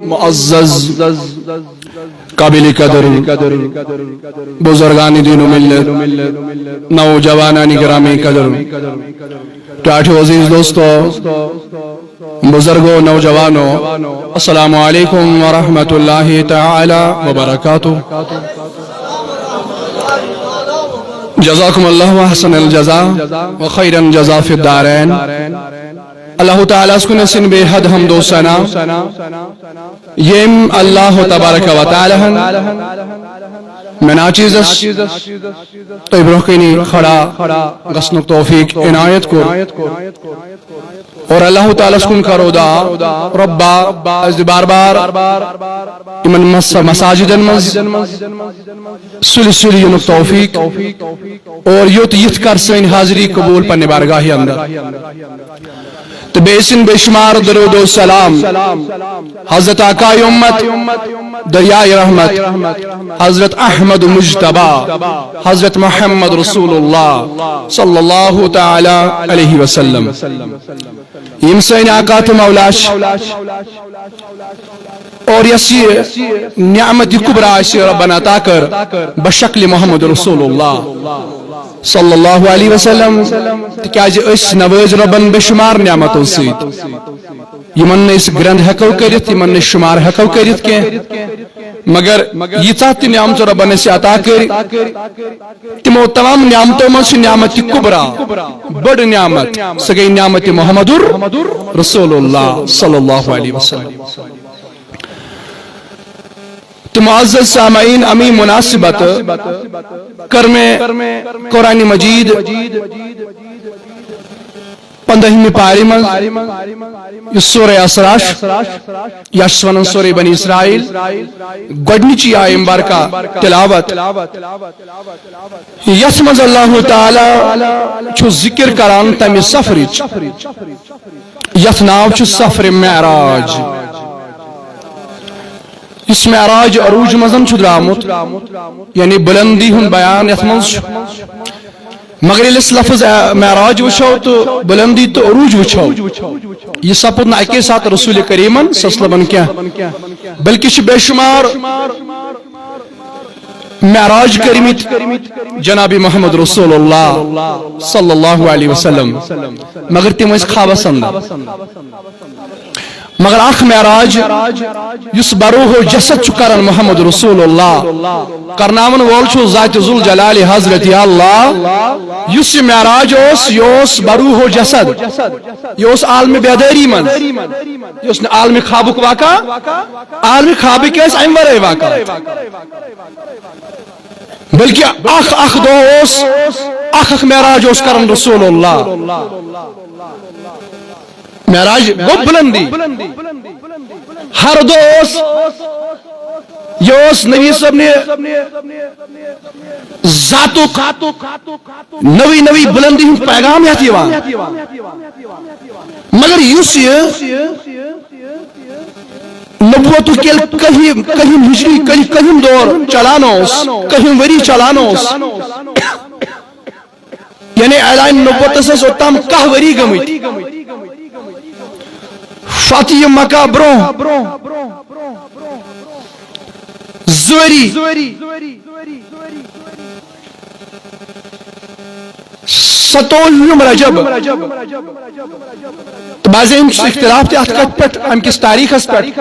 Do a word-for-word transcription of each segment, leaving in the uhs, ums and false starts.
معزز، قابل قدر بزرگان دین و ملت، نوجوانان گرامی قدر، ٹاٹھو عزیز دوستو، بزرگو، نوجوانو، السلام علیکم ورحمۃ اللہ تعالی وبرکاتہ۔ جزاکم اللہ و احسن الجزا و خیر الجزا فی الدارین۔ اللہ تعالیٰ ہس کُن ٲسِن بے حد حمد و ثنا، ییٚمۍ اللہ تبارک و تعالیٰ ہن مےٚ ناچیزس تۄہہِ برونٛہہ کنہِ کھڑا گژھنُک توفیق عنایت کوٚر۔ اور اللہ تعالیٰ ہس کُن کرو دعا، ربا، أسۍ دِ بار بار یِمن مس-، مساجدن منٛز سُلہِ سُلہِ یِنُک توفیق، اور یوٚت یِتھ کر سٲنۍ حاضری قبول پننہِ بارگاہہِ اندر۔ تہٕ بیٚیہِ سٕنٛدۍ بے شمار درود و سلام حضرت آقای امت، دریائے رحمت، حضرت احمد مجتبی، حضرت محمد رسول اللہ صلی اللہ تعالی علیہ وسلم۔ یِم سٲنۍ آقا تہٕ مولا چھِ، اور یۄس یہِ نعمت کبریٰ آسہِ ربن عطا کٔر بشکل محمد رسول اللہ صلی اللہ علیہ وسلم، تِکیازِ أسۍ نوٲزۍ ربن بے شمار نعمتو سۭتۍ، یِمن نہٕ أسۍ گرٛنٛد ہٮ۪کو کٔرِتھ، یِمن نہٕ أسۍ شمار ہٮ۪کو کٔرِتھ کینٛہہ، مگر ییٖژاہ تہِ نعمتو ربن اَسہِ عطا کٔرۍ، تِمو تمام نعمتو منٛز چھِ نعمت کبریٰ، بٔڑ نعمت، سۄ گٔے نعمت محمد رسول اللہ صلی اللہ علیہ وسلم۔ تہٕ معزز سامعین، امی مناسبت کٔر مےٚ قرآن مجید پندہمہِ پارِ منٛز یُس سورہ اسراء چھُ، یا چھِس ونان سورہ بنی اسرائیل، گۄڈنِچی آیہِ مبارکہ تلاوت، یتھ منٛز اللہ تعالیٰ چھُ ذکر کران تمہِ سفرٕچ، یتھ ناو چھُ سفر معراج۔ یُس معراج عروج منٛز چھُ درامُت، یعنی بلندی ہُنٛد بیان یتھ منٛز چھُ۔ مگر ییٚلہِ أسۍ لفظ، آ، معراج وٕچھو تہٕ بلندی تہٕ عروج وٕچھو، یہِ سپُد نہٕ اَکے ساتہٕ رسول کریمن صلی اللہ علیہ وسلمن کینٛہہ، بلکہِ چھِ بے شمار معراج کٔرمٕتۍ جناب محمد رسول اللہ صلی اللہ علیہ وسلم، مگر تِم ٲسۍ خوابس اندر۔ مگر اکھ معراج یُس بروح و جسد چھُ کران محمد رسول اللہ، کرناون وول چھُ ذات ذوالجلال حضرت اللہ۔ یُس یہِ معراج اوس، یہِ اوس بروح و جسد، یہِ اوس عالم بیدٲری منٛز، یہِ اوس نہٕ عالم خوابُک واقعہ، عالم خوابٕکۍ ٲسۍ امہِ ورٲے واقعہ۔ بلکہ اکھ اکھ دۄہ اوس، اکھ اکھ معراج اوس کران رسول اللہ۔ معراج گوٚو بلندی۔ ہر دۄہ اوس، یہِ اوس نبی صٲب نہِ ذاتُک نٔوٕے نٔوٕے بلندی ہُنٛد پیغام یتھ یِوان۔ مگر یُس یہِ نبوتُک ییٚلہِ کٔہِم، کٔہِم ہجری، کٔہِم، کٔہِم دور چلان اوس، کٔہِم ؤری چلان اوس، یعنی اعلان نبوتس ٲسۍ اوٚتام کاہ ؤری گٔمٕتۍ۔ فتح مکہ برونٛہہ زٕ ؤری، ستووُہِم رجب۔ تہٕ بعضے ہُنٛد چھُ اختلاف تہِ اَتھ کَتھِ پٮ۪ٹھ، اَمہِ کِس تٲریٖخَس پٮ۪ٹھ۔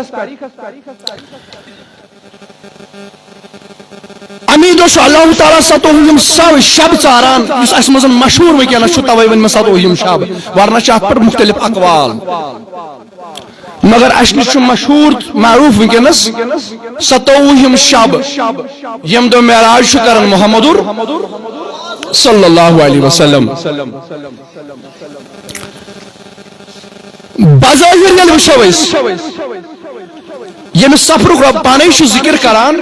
اَمی دۄہ چھُ اللہ تعالیٰ ستووُہِم سب، شب ژاران، یُس اَسہِ منٛز مشہوٗر وٕنکیٚنَس چھُ، تَوَے ؤنۍ مےٚ ستووُہِم شب، ورنہ چھِ اَتھ پٮ۪ٹھ مُختٔلِف اقوال۔ مگر اَسہِ نِش چھُ مشہوٗر معروٗف وٕنکیٚنَس ستووُہِم شب، ییٚمہِ دۄہ معراج چھُ کران محمدُر صلی اللہ علیہ وسلم۔ بظٲہِر ییٚلہِ وٕچھو أسۍ، ییٚمہِ سفرُک رب پانے چھُ ذِکِر کران،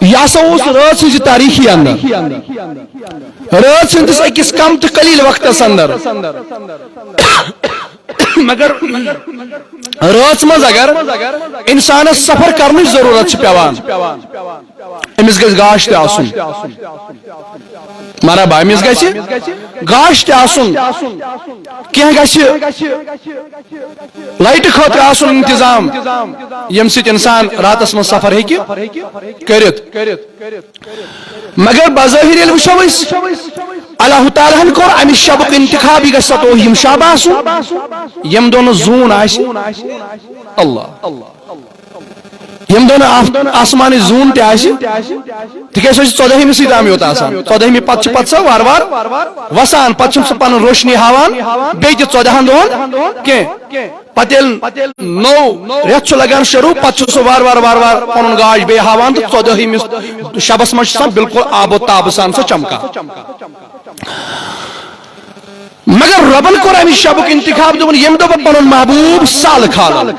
یہِ ہسا اوس رٲژ ہٕنٛزِ تٲریٖخی اندر، رٲژ ہٕنٛدِس أکِس کم تہٕ قلیل وقتس اندر۔ مگر رٲژ منٛز اگر انسانس سفر کرنٕچ ضروٗرت چھِ پٮ۪وان، أمِس گژھِ گاش تہِ آسُن۔ مرحبا، أمِس گژھِ گاش تہِ آسُن، کینٛہہ گژھِ لایٹہِ خٲطرٕ آسُن انتظام، ییٚمہِ سۭتۍ انسان راتس منٛز سفر ہیٚکہِ کٔرِتھ۔ مگر بظٲہِر ییٚلہِ وٕچھو أسۍ، اللہ تعالیٰ ہن کوٚر امہِ شبُک انتخاب، یہِ گژھِ ستووُہِم شب آسُن، ییٚمہِ دۄہ نہٕ زوٗن آسہِ۔ اللہ۔ ییٚمہِ دۄہ نہٕ آف-، آسمانٕچ زوٗن تہِ آسہِ، تِکیٛازِ سۄ چھِ ژۄدٲہمہِ سۭتۍ تام یوت آسان۔ ژۄدٲہمہِ پتہٕ چھِ پتہٕ سۄ وارٕ وارٕ وسان، پتہٕ چھُنہٕ سُہ پنُن روشنی ہاوان بیٚیہِ تہِ ژۄدہن دۄہن کینٛہہ۔ پتہٕ ییٚلہِ نوٚو رٮ۪تھ چھُ لگان شروٗع، پتہٕ چھُ سُہ وارٕ وارٕ وارٕ وارٕ پنُن گاش بیٚیہِ ہاوان، تہٕ ژۄدٲہمِس شبس منٛز چھُ آسان بالکل آب و تاب سان سۄ چمکان۔ مگر رۄبن کوٚر امہِ شبُک انتخاب، دوٚپُن، ییٚمہِ دۄہ بہٕ پنُن محبوب سالہٕ کھالن،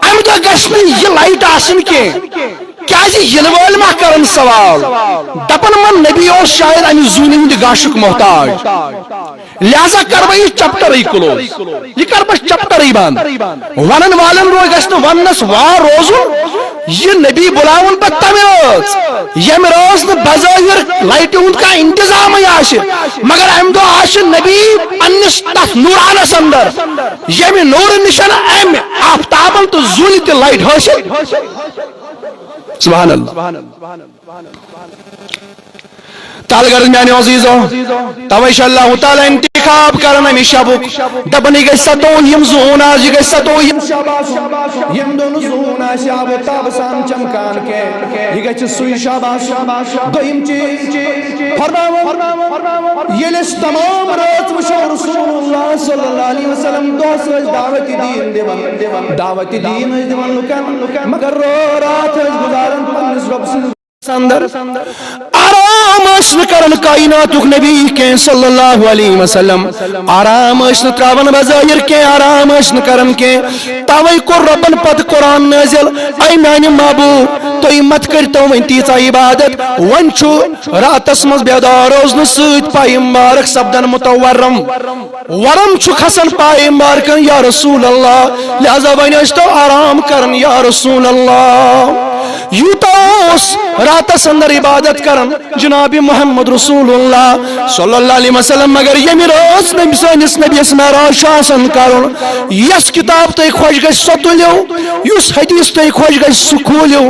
امہِ دۄہ گژھِ نہٕ یہِ لایٹ آسٕنۍ کینٛہہ، کیازِ یِنہٕ وٲلۍ ما کرن سوال، دپن، من نبی اوس شاید امہِ زوٗنہِ ہٕنٛدِ گاشُک محتاج، لہذا کرٕ بہٕ یہِ چپٹرٕے کلوز، یہِ کرٕ بہٕ چپٹرٕے بند۔ ونن والٮ۪ن روزِ، گژھِ نہٕ وننس وار روزُن، یہِ نبی بُلاوُن پتہٕ تمہِ رٲژ، ییٚمہِ رٲژ نہٕ بظٲہر لایٹہِ ہُنٛد کانٛہہ انتظامٕے آسہِ، مگر امہِ دۄہ آسہِ نبی پننِس تتھ نورانس اندر، ییٚمہِ نورٕ نِشن امہِ آفتابن تہٕ زوٗنہِ تہِ لایٹ حٲصِل۔ سبحان اللہ۔ تل غرض میانیو عزیزو، توے چھُ اللہ تعالیٰ انتخاب کران امہِ شبُک، دپان، یہِ گژھِ ستووُہِم زوٗن آز، یہِ گژھِ ستووُہِم شب آسُن، ییٚمہِ دۄہ نہٕ زوٗن آسہِ، آب و تاب سان چمکان کینٛہہ، یہِ گژھِ سُے شب آسُن۔ دوٚیِم چیٖز فرماوان، ییٚلہِ أسۍ تمام رٲژ وٕچھو رسول اللہ صلی اللہ علیہ وسلم دۄہس ٲسۍ دعوت دین دِوان، دعوت دین ٲسۍ دِوان لُکن، مگر رٲ راتھ ٲسۍ گُزاران پننِس رۄب سٕنٛدِ اندر۔ آرام ٲسۍ نہٕ کران کائناتُک نبی کینٛہہ صلی اللہ علیہ وسلم، آرام ٲسۍ نہٕ تراوان بظٲہر کینٛہہ، آرام ٲسۍ نہٕ کران کینٛہہ۔ توے کوٚر رۄبن پتہٕ قرآن نٲزِل، اے میانہِ محبوب، تُہۍ مت کٔرتو وۄنۍ تیٖژاہ عبادت، وۄنۍ چھُ راتس منٛز بیدار روزنہٕ سۭتۍ پایہِ مبارک سپدان متورم۔ ورم چھُ کھسان پایہِ مبارکن یا رسول اللہ، لہذا وۄنۍ ٲسۍ تو آرام کران یا رسول اللہ۔ یوٗتاہ اوس راتس اندر عبادت کران جناب محمد رسول اللہ صلی اللہ علیہ وسلم، مگر ییٚمہِ رٲژ نبی سٲنِس نبیَس معراج چھُ آسان کرُن، یۄس کتاب تۄہہِ خۄش گژھِ سۄ تُلِو، یُس حدیث تۄہہِ خۄش گژھِ سُہ کھوٗلِو،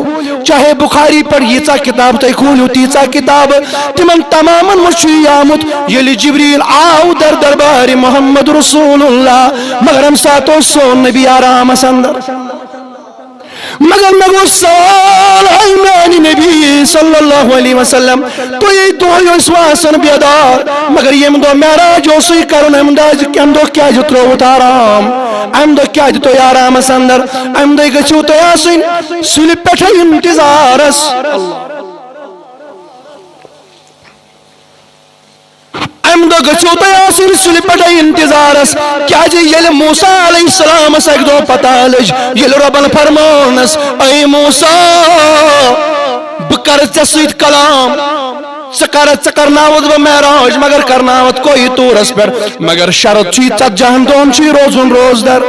چاہے بخاری پٮ۪ٹھ ییٖژاہ کتاب تۄہہِ کھوٗلِو تیٖژاہ کتاب، تِمن تمامن منٛز چھُ یہِ آمُت، ییٚلہِ جبریل آو در دربارِ محمد رسول اللہ، مگر امہِ ساتہٕ اوس سون نبی آرامس اندر۔ مگر مےٚ گوٚو سوال، اے میانہِ نبی صلی اللہ علیہ وسلم، تُہۍ دۄہے ٲسۍ آسان بیدار، مگر ییٚمہِ دۄہ معراج اوسُے کرُن، امہِ دۄہ، امہِ دۄہ کیازِ ترٛووُتھ آرام؟ امہِ دۄہ کیازِ تُہۍ آرامس اندر؟ امہِ دۄہ گٔژھِو تُہۍ آسٕنۍ سُلہِ پٮ۪ٹھے انتظارس۔ امہِ دۄہ گٔژھِو تُہۍ آسٕنۍ سُلہِ پٮ۪ٹھے انتظارس، کیازِ ییٚلہِ موسیٰ علیہ السلامس اکہِ دۄہ پتہ لٔج، ییٚلہِ رۄبن فرمونس، اے موسیٰ، بہٕ کرٕ ژےٚ سۭتۍ کلام، ژٕ کر، ژٕ کرناوتھ بہٕ معراج، مگر کرناوتھ کوہہِ طورس پٮ۪ٹھ، مگر شرط چھُے، ژتجہن دۄہن چھُے روزُن روزدر۔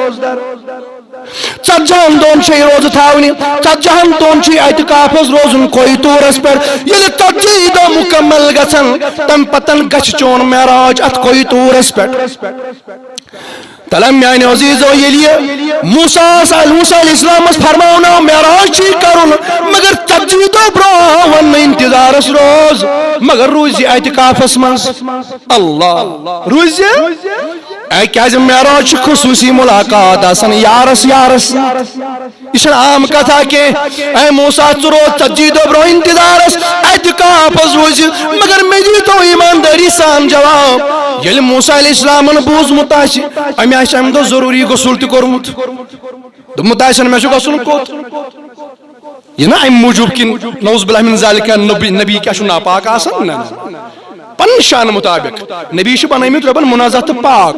ژتجہن دۄہن چھے روزٕ تھاونہِ، ژتجہن دۄہن چھے اعتکافس روزُن کوہہِ طورس پٮ۪ٹھ۔ ییٚلہِ ژتجی دۄہ مکمل گژھن، تمہِ پتن گژھِ چون معراج اتھ کوہہِ طورس پٮ۪ٹھ۔ تلم میانیو عزیزو، ییٚلہِ یہِ موسیٰ، موسیٰ علیہ السلامس فرماوناو معراج چھُے کرُن، مگر ژتجی دۄہ برونٛہہ ون نہٕ انتظارس روز، مگر روٗزِ اعتکافس منٛز۔ اللہ، روٗزِ۔ اے، کیازِ معراج چھُ خصوٗصی ملاقات آسان یارس یارس سۭتۍ۔ یہِ چھنہٕ عام کتھا کینٛہہ۔ اے موسیٰ، ژٕ روز ژتجی دۄہ برونٛہہ انتظارس، اعتکافس روزِ، مگر مےٚ دیٖتو ایماندٲری سان جواب۔ ییٚلہِ موسیٰ علیہ السلامن بوٗزمُت آسہِ، أمۍ آسہِ امہِ دۄہ ضروٗری غسل تہِ کوٚرمُت۔ دوٚپمُت آسن، مےٚ چھُ گژھُن کوٚت؟ یہِ نا امہِ موٗجوٗب کِنہٕ نعوذ باللہ من ذالک، نبی، نبی کیٛاہ چھُ ناپاک آسان؟ نہ، نہ۔ پننہِ شانہٕ مطابق۔ نبی چھِ بنٲومٕتۍ رۄبن منزہ تہٕ پاک،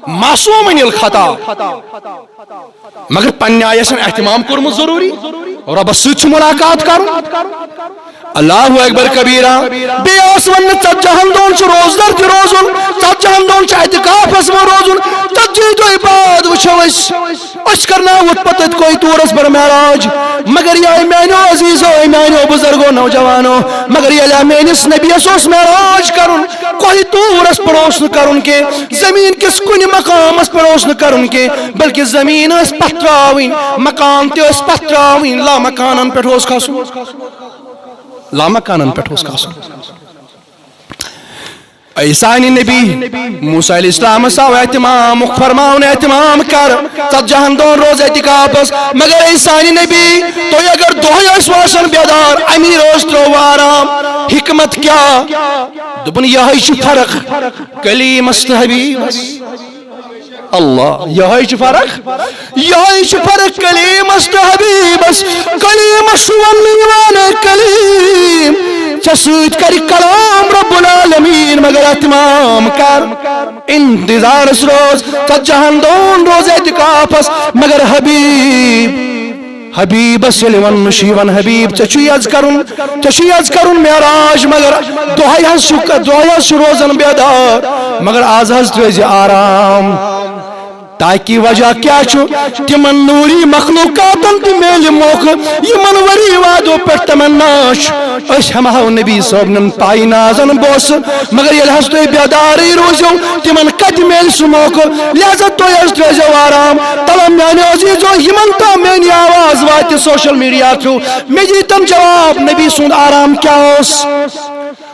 معصوم عن الخطا۔ مگر پننہِ آیہِ آسن اہتمام کوٚرمُت ضروٗری، رۄبس سۭتۍ چھُ ملاقات کرُن۔ اللہ اکبر کبیرہ۔ بیٚیہِ اوس وننہٕ، ژتجہن دۄہن چھُ روزدر تہِ روزُن، ژتجہن دۄہن چھُ اعتکافس منٛز روزُن، ژتجی دۄہہِ بعد وٕچھو أسۍ۔ أسۍ کرناوُتھ پتہٕ أتھۍ کوہہِ طورس پٮ۪ٹھ معراج۔ مگر یا میانیو عزیزو، میانیو بزرگو، نوجوانو، مگر ییٚلہِ میٲنِس نبیَس اوس معراج کرُن، کوہہِ طورس پٮ۪ٹھ اوس نہٕ کرُن کینٛہہ، زمین کِس کُنہِ مقامس پٮ۪ٹھ اوس نہٕ کرُن کینٛہہ، بلکہِ زمین ٲس پتھراوٕنۍ، مکان تہِ ٲسۍ پتھراوٕنۍ، لامکانن پٮ۪ٹھ اوس کھسُن، لامکانن پٮ۪ٹھ اوس کھسُن۔ اے سانہِ نبی، موسیٰ علیہ السلامس آو اہتمام، فرماوُن اہتمام کر، ژتجہن دۄہن روز اعتکافس۔ مگر اے سانہِ نبی، تُہۍ اگر دۄہے ٲسۍ آسان بیدار، امیر اوس ترٛوو آرام۔ حکمت کیٛاہ؟ دوٚپُن، یہے چھُ فرق کلیمس تہٕ حبیبس۔ اللہ، یہے چھُ فرق، یہے چھُ فرق کلیمس تہٕ حبیبس۔ کلیمس چھُ وننہٕ یِوان، اے کلیم، ژےٚ سۭتۍ کرِ کلام رب العالمین، مگر اہتمام کر، انتظارس روز، ژتجہن دۄہن روز اعتکافس، مگر حبیب، حبیبس ییٚلہِ وننہٕ چھُ یِوان، حبیب، ژےٚ چھُے از کرُن، ژےٚ چھُے از کرُن معراج، مگر دۄہے حظ چھُ، دۄہے حظ چھُ روزان بیدار، مگر از حظ ترٲوزِ آرام۔ تاکہِ وجہ کیٛاہ چھُ؟ تِمن نوٗری مخلوقاتن تہِ میلہِ موقعہٕ، یِمن ؤری وادو پٮ۪ٹھ تمنا چھُ، أسۍ ہٮ۪مہو نبی صٲبنٮ۪ن پایہِ نازن بوسہٕ، مگر ییٚلہِ حظ تُہۍ بیدارٕے روٗزِو، تِمن کتہِ میلہِ سُہ موقعہٕ؟ لہذا تُہۍ حظ ترٲوزیو آرام۔ تلم میانیو عزیزو، یِمن تام میٲنۍ آواز واتہِ سوشل میڈیا تھرو، مےٚ ییٖتن جواب، نبی سُنٛد آرام کیٛاہ اوس؟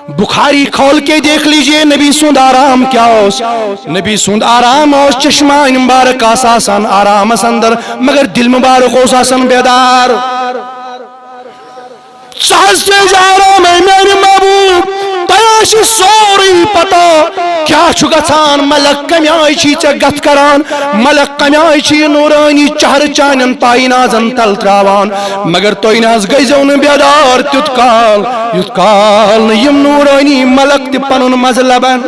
بخاری کھول کے دیکھ لیجئے، نبی سُنٛد آرام کیٛاہ اوس؟ نبی سُنٛد آرام اوس چشمہ مبارک آس آسان آرامس اندر، مگر دل مبارک اوس آسان بیدار۔ ژٕ حظ ترٲوزِ آرام، اے میانہِ محبوب، تۄہہِ آسہِ سورُے پتہ کیٛاہ چھُ گژھان، ملک کمہِ آیہِ چھِ ژےٚ گتھ کران، ملک کمہِ آیہِ چھِ یہِ نورانی چہرٕ چانٮ۪ن پایہِ نازن تل تراوان، مگر تُہۍ نہ حظ گٔیزیو نہٕ بیدار تیُتھ کال، یُتھ کال نہٕ یِم نورانی ملک تہِ پنُن مزٕ لبن۔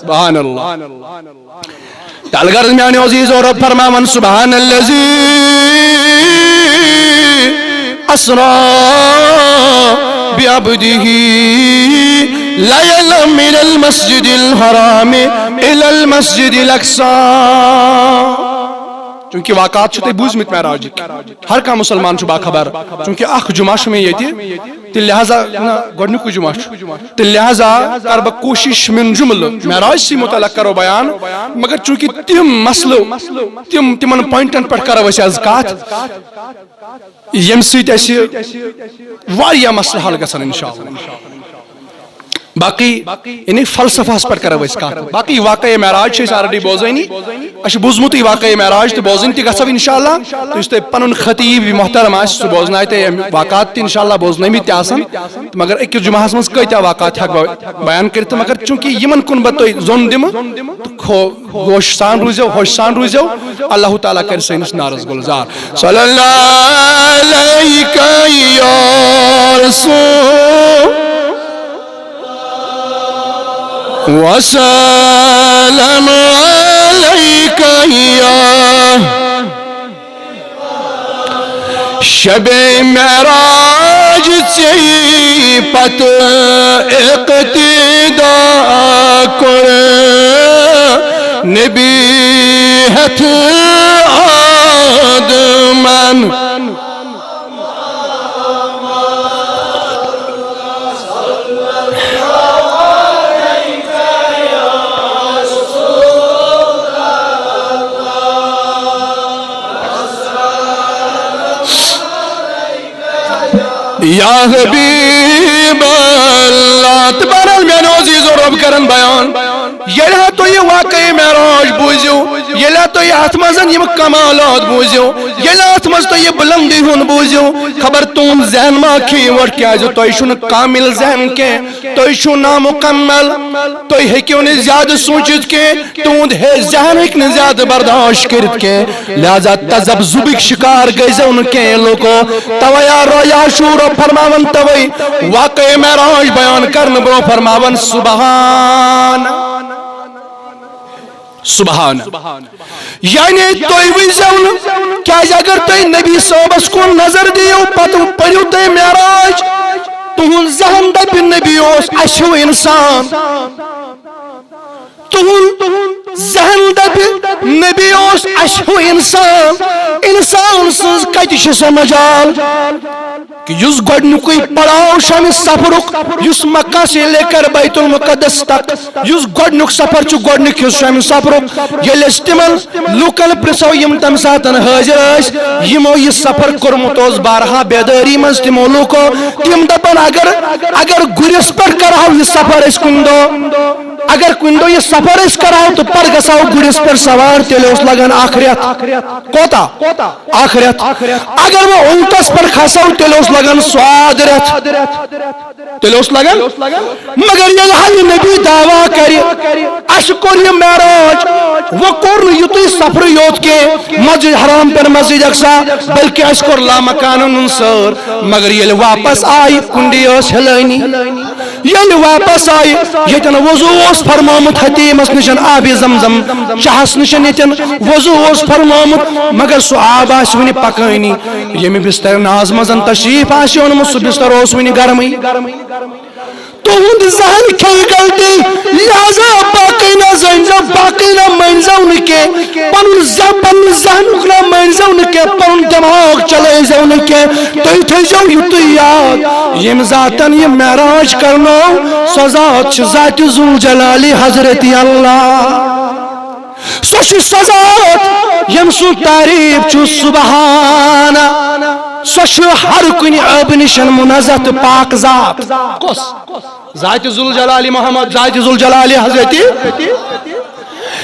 سبحان اللہ۔ تلہٕ غرض میانیو عزیزو، رب فرماوان، سبحان الذی اسری بعبدہ لیلا من المسجد الحرام الی المسجد الاقصی۔ چونکہ واقعات چھِ تۄہہِ بوٗزمٕتۍ معراجٕکۍ، ہر کانٛہہ مسلمان چھُ باخبر، چونکہ اکھ جمعہ چھُ مےٚ ییٚتہِ، تہٕ لہذا، نہ، گۄڈنیُکُے جمعہ چھُ، تہٕ لہذا کر بہٕ کوٗشش من جملہٕ معراج سی متعلق کرو بیان، مگر چونکہ تِم مسلہٕ، تِم، تِمن پوائنٹن پٮ۪ٹھ کرو أسۍ آز کتھ، ییٚمہِ سۭتۍ اَسہِ واریاہ مسلہٕ حل گژھن انشاءاللہ۔ باقی یعنی فلسفہس پٮ۪ٹھ کرو أسۍ کتھ۔ باقی واقعہ معراج چھِ أسۍ already بوزٲنی، اَسہِ چھُ بوٗزمُتٕے واقعہ معراج تہٕ بوزٕنۍ تہِ گژھو انشاءاللہ۔ تہٕ یُس تۄہہِ پنُن خطیب محترم آسہِ، سُہ بوزنایہِ تۄہہِ اَمہِ واقعات تہِ انشاءاللہ، بوزنٲومٕتۍ تہِ آسن۔ تہٕ مگر أکِس جمعہس منٛز کۭتیاہ واقعات ہٮ۪کہٕ بہٕ بیان کٔرِتھ؟ تہٕ مگر چونکہ یِمن کُن بہٕ تۄہہِ زوٚن دِمہٕ، تہٕ کھو-، ہوش سان روٗزیو، ہوش سان روٗزیو۔ اللہ تعالیٰ کرِ سٲنِس نارس گُلزار۔ صلی اللہ علیک یا رسول وسلم علیک یا شب معراج ژے پتہٕ اقتدا کوٚر نبی ہٮ۪تھ آدمن۔ یا حبیب اللہ۔ تہٕ بہرحال میانیو عزیزو، رب کرن بیان۔ ییٚلہِ ہا تُہۍ یہِ واقعہ معراج بوٗزِو، ییٚلہِ ہا تُہۍ اتھ منٛز یِم کمالات بوٗزِو، ییٚلہِ اتھ منٛز تُہۍ یہِ بلندی ہُنٛد بوٗزِو، خبر تُہُنٛد ذہن ما کھیٚیہِ وۄٹھ، کیازِ تۄہہِ چھُنہٕ کامل ذہن کینٛہہ، تُہۍ چھِو نامکمل، تُہۍ ہیٚکِو نہٕ زیادٕ سوٗنٛچِتھ کینٛہہ، تُہُنٛد ہے ذہن ہیٚکہِ نہٕ زیادٕ برداشت کٔرِتھ کینٛہہ۔ لہذا تذبذبٕکۍ شکار گٔژھۍزیو نہٕ کینٛہہ لوٗکو۔ توے آو رٲیہ شعوٗرو فرماوان، توے واقعہ معراج بیان کرنہٕ برونٛہہ فرماوان، سبحان، سبحان۔ یعنی تُہۍ وٕچھزیو نہٕ، کیازِ اگر تُہۍ نبی صٲبس کُن نظر دِیِو، پتہٕ پٔرِو تُہۍ معراج، تُہُنٛد ذہن دپہِ نبی اوس، اسہِ ہیوٗ انسان۔ تُہُنٛد ذہن دپہِ، نبی اوس اَسہِ ہیوٗ اِنسان، اِنسان سٕنٛز کَتہِ چھِ سۄ مجال؟ کہ یُس گۄڈٕنیُکُے پڑاو چھُ اَمہِ سفرُک، یُس مکہ سے لے کر بیت المقدس تک، یُس گۄڈٕنیُک سفر چھُ، گۄڈٕنیُک حصہٕ چھُ اَمہِ سفرُک۔ ییٚلہِ أسۍ تِمن لوٗکن پرژھو، یِم تَمہِ ساتہٕ حٲضِر ٲسۍ، یِمو یہِ سفر کوٚرمُت اوس بارہا بیدٲری منٛز تِمو لوٗکو، تِم دَپن، اگر، اگر گُرِس پٮ۪ٹھ کرہو یہِ سفر أسۍ کُنہِ دۄہ، اگر کُنہِ دۄہ یہِ سفر أسۍ کرہو تہٕ پتہٕ گژھو گُرِس پٮ۪ٹھ سوار، تیٚلہِ اوس لگان اکھ رٮ۪تھ۔ کوتاہ؟ اکھ رٮ۪تھ۔ اگر وۄنۍ اونٹس پٮ۪ٹھ کھسو، تیٚلہِ اوس لگان سواد رٮ۪تھ۔ تیٚلہِ اوس لگان۔ مگر ییٚلہِ ہا یہِ نبی دعویٰ کرِ، اَسہِ کوٚر یہِ معراج، وۄنۍ کوٚر نہٕ یُتُے سفرٕے یوت کینٛہہ، مسجد حرام پٮ۪ٹھ مسجد اقصی، بلکہِ اَسہِ کوٚر لامکانن ہُنٛد سٲر۔ مگر ییٚلہِ واپس آیہِ، کُنڈی ٲس ہلٲنی۔ ییٚلہِ واپس آیہِ، ییٚتٮ۪ن وضو اوس فرمومُت حتیمس نِشن آبِ زمزم، چاہس نِشن ییٚتٮ۪ن وضو اوس فرمومُت، مگر سُہ آب آسہِ وُنہِ پکٲنی۔ ییٚمہِ بستر ناز منٛز تشریف آسہِ اوٚنمُت، سُہ بستر اوس وُنہِ گرمٕے۔ تُہُنٛد ذہن کھیٚیہِ غلطی، لہذا باقٕے نہ زٲنۍزیو، باقٕے نہ مٲنۍزیو نہٕ کینٛہہ، پنُن ذہن، پنُن ذہنُک نہ مٲنۍزیو نہٕ کینٛہہ، پنُن دٮ۪ماغ چلٲیزیو نہٕ کینٛہہ۔ تُہۍ تھٲیزیو یُتُے یاد، ییٚمہِ ذاتن یہِ معراج کرنوو، سۄ ذات چھِ ذاتِ ذوالجلالِ حضرت اللہ۔ سۄ چھِ سۄ ذات، ییٚمہِ سُنٛد تعریٖف چھُ سبحانہ۔ سۄ چھِ ہر کُنہِ عٲبہٕ نِش منزہ تہٕ پاک ذات۔ کۄس؟ ذاتِ ذوالجلالِ محمد، ذاتِ ذوالجلالِ حضرت۔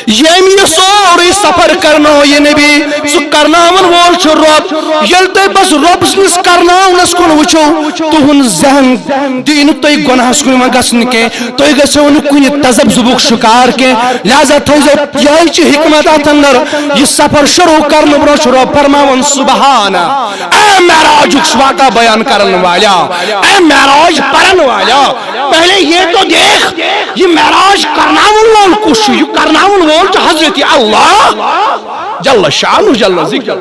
ییٚمۍ یہِ سورُے سفر کرنوو یہِ نبی، سُہ کرناون وول چھُ رۄب۔ ییٚلہِ تُہۍ بس رۄب سٕنٛدِس کرناونس کُن وٕچھِو، تُہُنٛد ذہن دِیہِ نہٕ تُہۍ گۄناہس کُن وۄنۍ گژھنہٕ کینٛہہ۔ تُہۍ گژھِو نہٕ کُنہِ تذبذبُک شکار کینٛہہ۔ لہذا تھٲیزیو یِہوٚے چھِ حکمت اتھ اندر۔ یہِ سفر شروع کرنہٕ برونٛہہ چھُ رۄب فرماوان، سبحانہ، اے معراجُک واقعہ بیان کرن والیا، اے معراج پرن والیا، پہلے یہ تو دیکھ، یہ معراج کرناون وول کُس چھُ؟ یہِ کرناون وول چھُ حضرت اللہ جل شانہ جل ذکر۔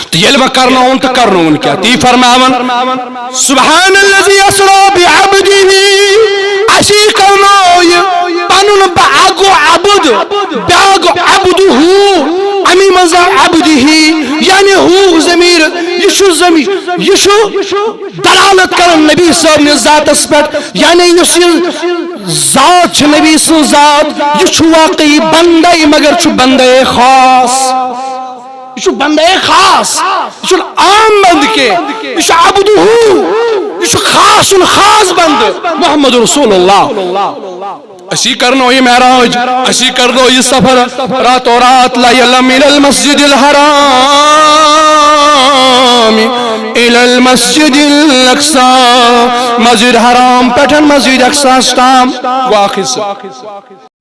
تہٕ ییٚلہِ وۄنۍ کرناوُن تہٕ کرنووُن کیٛاہ؟ تی فرماوان، سبحان الذی اسری بعبدہ، اسی کرنوو یہِ پنُن با-، اکھ گوٚو عبد، بیٛاکھ گوٚو عبدہ، امی منٛز آو عبدہ، یعنی ہو ضمیر، یہِ چھُ ضمیر، یہِ چھُ دلالت کران نبی صٲب نِس ذاتس پٮ۪ٹھ، یعنی یُس یہِ ذات چھِ نبی سٕنٛز ذات، یہِ چھُ واقعی بندے، مگر چھُ بندے خاص۔ یہِ چھُ بندے خاص، یہِ چھُنہٕ عام بندٕ کینٛہہ، یہِ چھُ عبدہ، یہِ چھُ خاص الخاص بندٕ محمد رسول اللہ۔ اسی کرنو یہِ معراج، اسی کرنو یہِ سفر، راتو رات لیلم الى المسجد الحرام، الى المسجد الاقصی، مسجد حرام پٮ۪ٹھ مسجد اقصی تام۔ گوٚو اکھ حصہٕ۔